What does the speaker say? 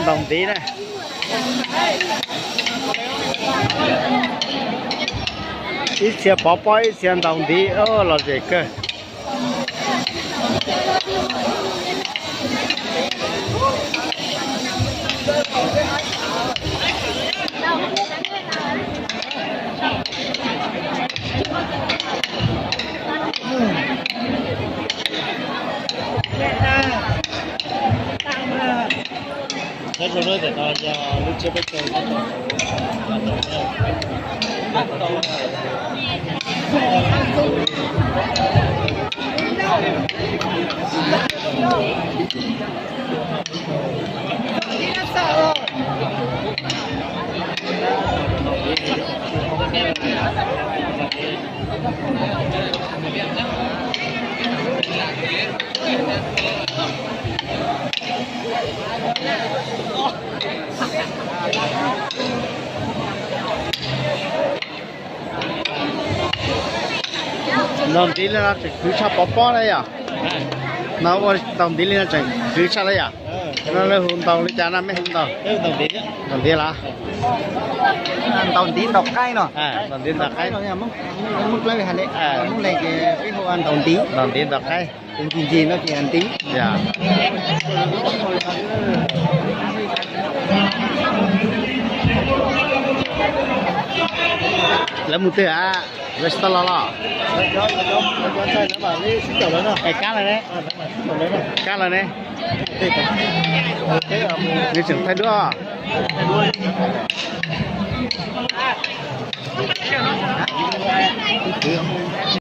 Ntaus ntiv na. Ib txhia pov pob ib txhia ntaus ntiv, lom zem kawg. Ntaus ntiv li no tseem khwv tshaj pov pob na yom? No ua ntaus ntiv li no tseem khwv tshaj li yom? No lawv hu ntaus li cas no, mej hu ntaus? Ntaus ntiv los? Ntaus ntiv ntaus qaib no. Ntaus ntiv ntaus qaib. Muab plab hais li, muab li ces peb hu ntaus ntiv. Ntaus ntiv ntaus qaib. Tus ncig ncig no ces ntiv. Lawv mus twg a? Lawv tsis tau los los? Kab lawm ne. Kab lawm ne. Nws tseem thaij duab.